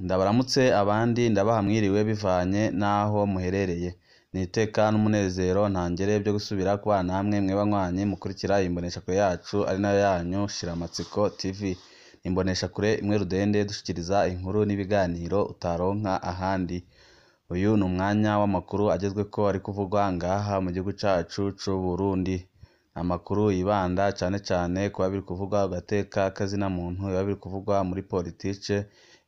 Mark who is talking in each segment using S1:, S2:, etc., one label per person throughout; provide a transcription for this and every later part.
S1: Ndabaramutse abandi ndabaha mwiriwe bivanye n'aho muherereye. Ni iteka n'umunezero ntangere byo gusubira kubana namwe mwe banywanyi mukurikira iyi mboneshakure yacu ari nayo yanyu Shiramatsiko TV. Ni imboneshakure imwe rudende dushikiriza inkuru n'ibiganiro utaronka ahandi. Uyu ni umwanya w'amakuru agezweko ari kuvugwa ngaha mu gihugu cacu c'Uburundi. Amakuru yibanda cane cane kuba biri kuvugwa ku gateka k'azina muntu, biba biri kuvugwa muri politike,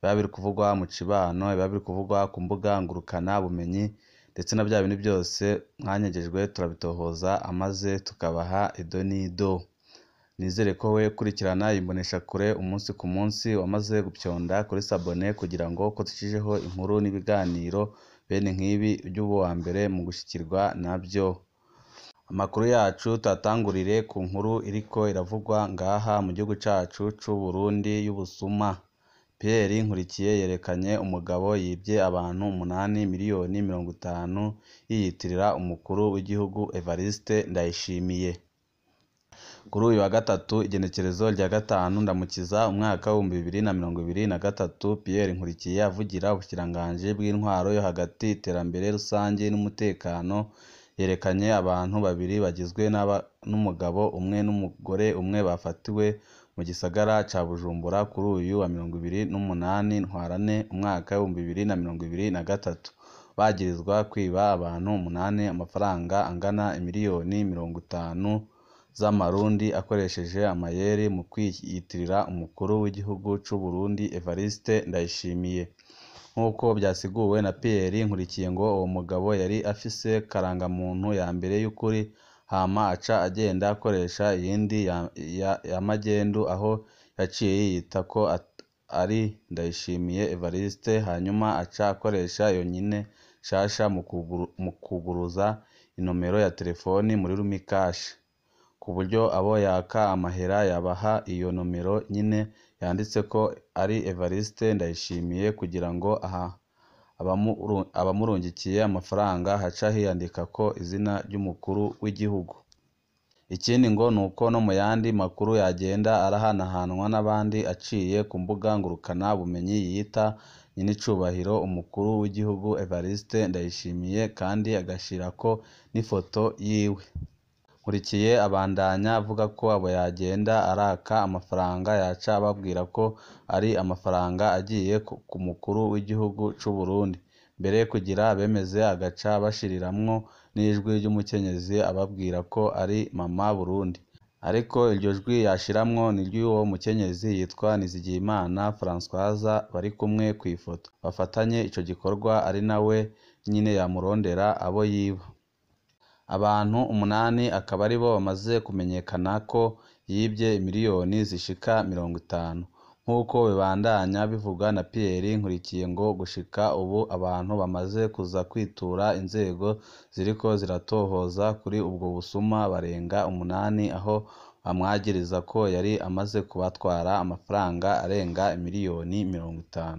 S1: biba biri kuvugwa mu cibano, biba biri kuvugwa ku mbuga ngurukana bumenyi, ndetse na bya bindi byose mwanyegejwe turabitohoza amaze tukabaha ido n'ido. Nizere ko we ukurikirana iyi mboneshakure umunsi ku munsi wamaze gupyonda kuri sabone kugira ngo ko ducishijeho inkuru n'ibiganiro bene nk'ibi ujye uba uwa mbere mu gushikirwa navyo. Amakuru yacu tuyatangurire ku nkuru iriko iravugwa ngaha mu gihugu cacu c'Uburundi y'ubusuma. Pierre Nkurikiye yerekanye umugabo yivye abantu 8 miliyoni 50 yiyitirira umukuru w'igihugu Evariste Ndayishimiye. Kuri uyu wa gatatu igenekerezo rya 5 Ndamukiza umwaka w'2023, Pierre Nkurikiye avugira ubushikiranganji bw'intwaro yo hagati, iterambere rusangi n'umutekano, yerekanye abantu babiri bagizwe n'umugabo umwe n'umugore umwe bafatiwe mu gisagara ca Bujumbura kuri uyu wa 28 Ntwarante umwaka w'2023, bagirizwa kwiba abantu 8 amafaranga angana imiliyoni 50 z'amarundi akoresheje amayeri mu kwiyitirira umukuru w'igihugu c'Uburundi Evariste Ndayishimiye. Nk'uko vyasiguwe na Pierre Nkurikiye ngo uwo mugabo yari afise karangamuntu ya mbere y'ukuri, hama aca agenda akoresha iyindi ya magendu aho yaciye yiyita ko ari Ndayishimiye Evariste, hanyuma aca akoresha iyo nyene nshasha mu kwuguruza inomero ya terefoni muri Lumicash, ku buryo abo yaka amahera yabaha iyo nomero nyene yanditseko ari Evariste Ndayishimiye kugira ngo abamurungikiye amafaranga haca hiyandikako izina ry'umukuru w'igihugu. Ikindi ngo nuko no mu yandi makuru yagenda arahanahanwa n'abandi aciye ku mbuga ngurukana bumenyi yiyita nyenicubahiro umukuru w'igihugu Evariste Ndayishimiye kandi agashirako n'ifoto yiwe. Nkurikiye abandanya avuga ko abo yagenda araka amafaranga yaca ababwira ko ari amafaranga agiye ku mukuru w'igihugu c'Uburundi, mbere kugira bemeze agaca bashiriramwo n'ijwi ry'umukenyezi ababwira ko ari Mama Burundi, ariko iryo jwi yashiramwo ni iry'uwo mukenyezi yitwa Nizigiyimana Françoise barikumwe kw'ifoto, bafatanye ico gikorwa ari nawe nyene yamurondera abo yiba. Abantu 8 akaba aribo bamaze kumenyekana ko yivye imiliyoni zishika 50. Nk'uko bibandanya bivugwa na Pierre Nkurikiye ngo gushika ubu abantu bamaze kuza kwitura inzego ziriko ziratohoza kuri ubwo busuma barenga 8, aho bamwagiriza ko yari amaze kubatwara amafaranga arenga imiliyoni 50.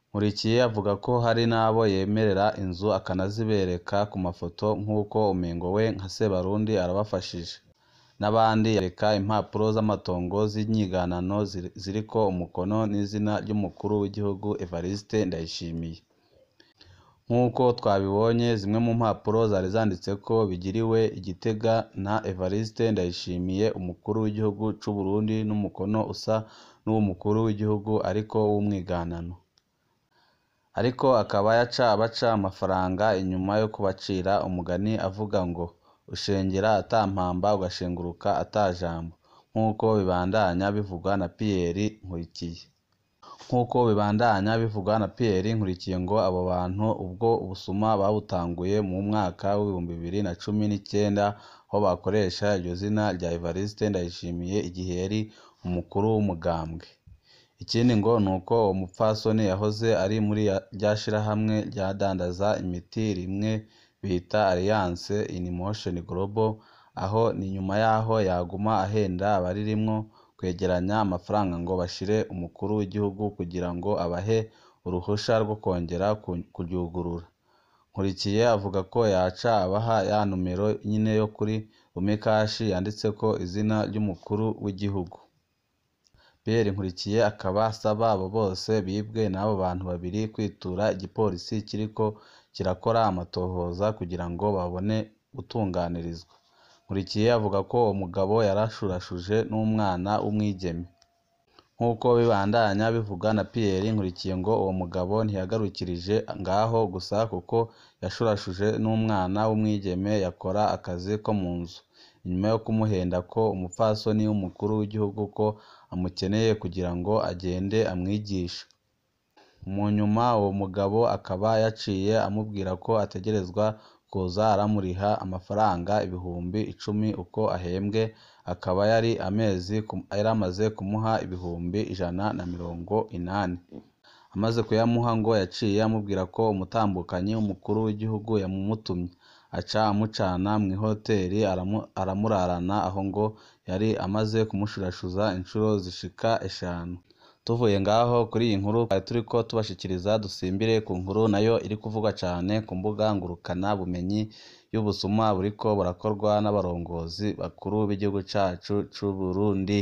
S1: Nkurikiye avuga ko hari n'abo yemerera inzu akanazibereka ku mafoto nk'uko umengo we nka Sebarundi arabafashije. N'abandi yereka impapuro z'amatongo z'inyiganano ziriko umukono n'izina ry'umukuru w'igihugu Evariste Ndayishimiye. Nk'uko twabibonye, zimwe mu mpapuro zari zanditseko bigiriwe i Gitega na Evariste Ndayishimiye umukuru w'igihugu c'Uburundi n'umukono usa n'uw'umukuru w'igihugu ariko w'umwiganano. Ariko akaba yaca abaca amafaranga inyuma yo kubacira umugani avuga ngo ushengera ata mpamba ugashenguruka ata jambo, nk'uko bibandanya bivugwa na Pierre Nkurikiye. Nk'uko bibandanya bivugwa na Pierre Nkurikiye ngo abo bantu ubwo busuma babutanguye mu mwaka w'2019 aho bakoresha iryo zina rya Evariste Ndayishimiye igihe yari umukuru w'umugambwe. Ikindi ngo nuko uwo mupfasoni yahoze ari muri rya shirahamwe ryadandaza imiti rimwe bita Alliance in Motion Global, aho ni nyuma yaho yaguma ahenda abaririmwo kwegeranya amafaranga ngo bashire umukuru w'igihugu kugira ngo abahe uruhusha rwo kongera kuryugurura. Nkurikiye avuga ko yaca abaha ya nomero nyene yo kuri Lumicash yanditseko izina ry'umukuru w'igihugu. Pierre Nkurikiye akaba asaba abo bose bibwe n'abo bantu babiri kwitura igipolisi kiriko kirakora amatohoza kugira ngo babone gutunganirizwa. Nkurikiye avuga ko uwo mugabo yarashurashuje n'umwana w'umwigeme. Nk'uko bibandanya bivugwa na Pierre Nkurikiye, ngo uwo mugabo ntiyagarukirije ngaho gusa kuko yashurashuje n'umwana w'umwigeme yakora akazi ko mu nzu, inyuma yo kumuhenda ko umupfasoni w'umukuru w'igihugu ko amukeneye kugira ngo agende amwigishe. Mu nyuma uwo mugabo akaba yaciye amubwira ko ategerezwa kuza aramuriha amafaranga 10,000 uko ahembwe, akaba yari amaze kumuha 180,000. Amaze kuyamuha ngo yaciye amubwira ko umutambukanyi w'umukuru w'igihugu yamumutumye, aca amucana mw'ihoteri aramurarana, aho ngo yari amaze kumushurashuza incuro zishika 5. Tuvuye ngaho kuri iyi nkuru twari turiko tubashikiriza, dusimbire ku nkuru nayo iri kuvugwa cane ku mbuga ngurukana bumenyi y'ubusuma buriko burakorwa n'abarongozi bakuru b'igihugu cacu c'Uburundi.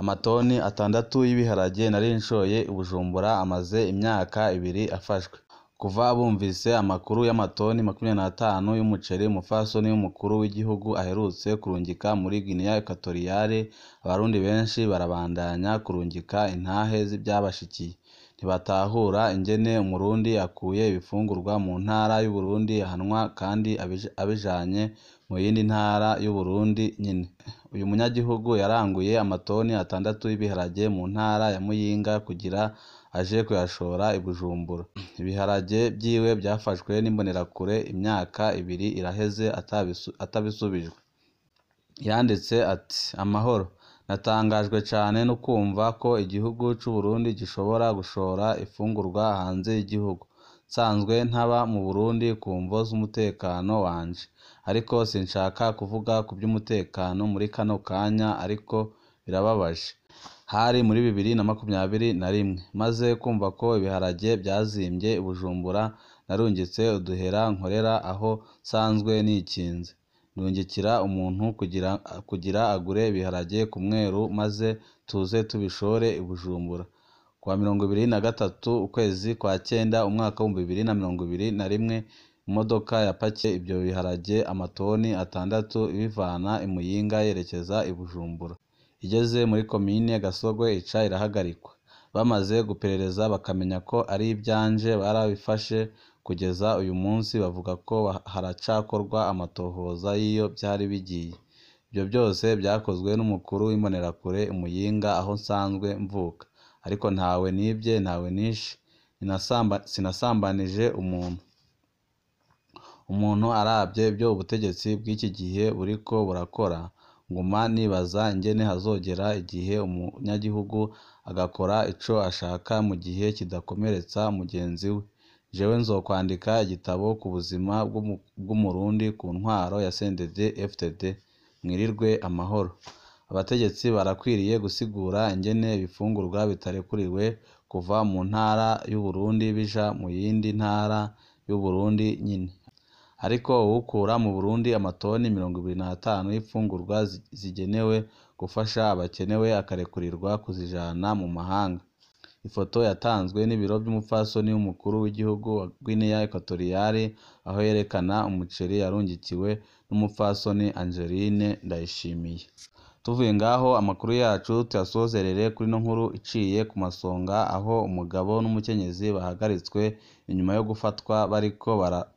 S1: Amatoni 6 y'ibiharage nari nshoye i Bujumbura amaze imyaka 2 afashwe. Kuva bumvise amakuru y'amatoni 25 y'umuceri umupfasoni w'umukuru w'igihugu aherutse kurungika muri Guinea Equatoriale, abarundi benshi barabandanya kurungika intahe z'ivyabashikiye. Ntibatahura ingene umurundi akuye ibifungurwa mu ntara y'Uburundi ahanwa kandi abijanye mu yindi ntara y'Uburundi nyene. Uyu munyagihugu yaranguye amatoni 6 y'ibiharage mu ntara ya Muyinga kugira aje kuyashora i Bujumbura. Ibiharage vyiwe vyafashwe n'imbonerakure imyaka 2 iraheze atabisubijwe. Yanditse ati: "Amahoro, natangajwe cane no kumva ko igihugu c'Uburundi gishobora gushora imfungurwa hanze y'igihugu. Nsanzwe ntaba mu Burundi ku mvo z'umutekano wanje, ariko sinshaka kuvuga ku vy'umutekano muri kano kanya, ariko birababaje. Hari muri 2021. Maze kumva ko ibiharage vyazimbye i Bujumbura, narungitse uduhera nkorera aho nsanzwe nikinze. Ndungikira umuntu kugira agure ibiharage ku mweru maze tuze tubishore i Bujumbura. Kuwa 23 ukwezi kwa cenda umwaka 2021, imodoka yapakiye ivyo biharage amatoni 6 ibivana i Muyinga yerekeza i Bujumbura. Igeze muri komine Gasogwe ica irahagarikwa. Bamaze guperereza bakamenya ko ari ivyanje, barabifashe kugeza uyu munsi bavuga ko haracakorwa amatohoza y'iyo vyari bigiye. Ivyo vyose vyakozwe n'umukuru w'imbonerakure i Muyinga aho nsanzwe mvuka. Ariko ntawe nivye, ntawe nishe, sinasambanije umuntu. Umuntu aravye ivyo ubutegetsi bw'iki gihe buriko burakora, nguma nibaza ingene hazogera igihe umunyagihugu agakora ico ashaka mu gihe kidakomeretsa mugenzi we. Jewe nzokwandika igitabo ku buzima bw'umurundi ku ntwaro ya CNDD-FDD. Mwirirwe amahoro. Abategetsi barakwiriye gusigura ingene ibifungurwa bitarekuriwe kuva mu ntara y'Uburundi bija mu yindi ntara y'Uburundi nyene. Ariko uwukura mu Burundi amatoni 25 y'imfungurwa zigenewe gufasha abakenewe akarekurirwa kuzijana mu mahanga. Ifoto yatanzwe n'ibiro vy'umupfasoni w'umukuru w'igihugu wa Guinea Equatoriale, aho yerekana umuceri yarungikiwe n'umupfasoni Angeline Ndayishimiye. Tuvuye ngaho amakuru yacu tuyasozerere kuri ino nkuru iciye ku masonga, aho umugabo n'umukenyezi bahagaritswe inyuma yo gufatwa bariko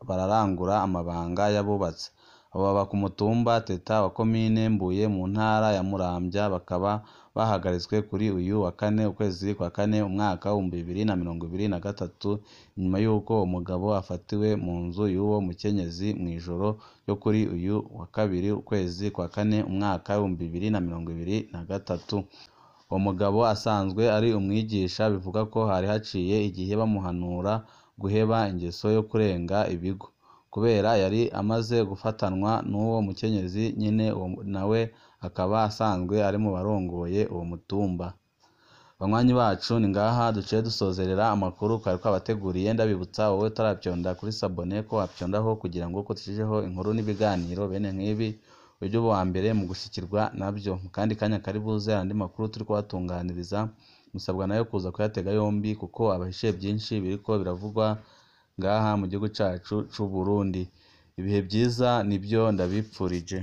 S1: bararangura amabanga y'abubatsi. Abo baba ku mutumba Teta wa komine Mbuye mu ntara ya Muramvya, bakaba bahagaritswe kuri uyu wa kane ukwezi kwa kane umwaka 2023, inyuma y'uko uwo mugabo afatiwe mu nzu y'uwo mukenyezi mw'ijoro ryo kuri uyu wa kabiri ukwezi kwa kane umwaka 2023. Uwo mugabo asanzwe ari umwigisha, bivuga ko hari haciye igihe bamuhanura guheba ingeso yo kurenga ibigo, kubera yari amaze gufatanwa n'uwo mukenyezi nyene, nawe akaba asanzwe ari mu barongoye uwo mutumba. Banywanyi bacu, ni ngaha duciye dusozerera amakuru twari twabateguriye. Ndabibutsa wowe utaravyonda kuri sabone ko wapyondaho kugira ngo uko dushijeho inkuru n'ibiganiro bene nk'ibi ujye uba uwa mbere mu gushikirwa nabyo. Mu kandi kanya kari buze andi makuru turi kubatunganiriza, musabwa nayo kuza kuyatega yombi kuko abahishiye byinshi biriko biravugwa ngaha mu gihugu cacu c'u Burundi. Ibihe byiza nibyo ndabipfurije.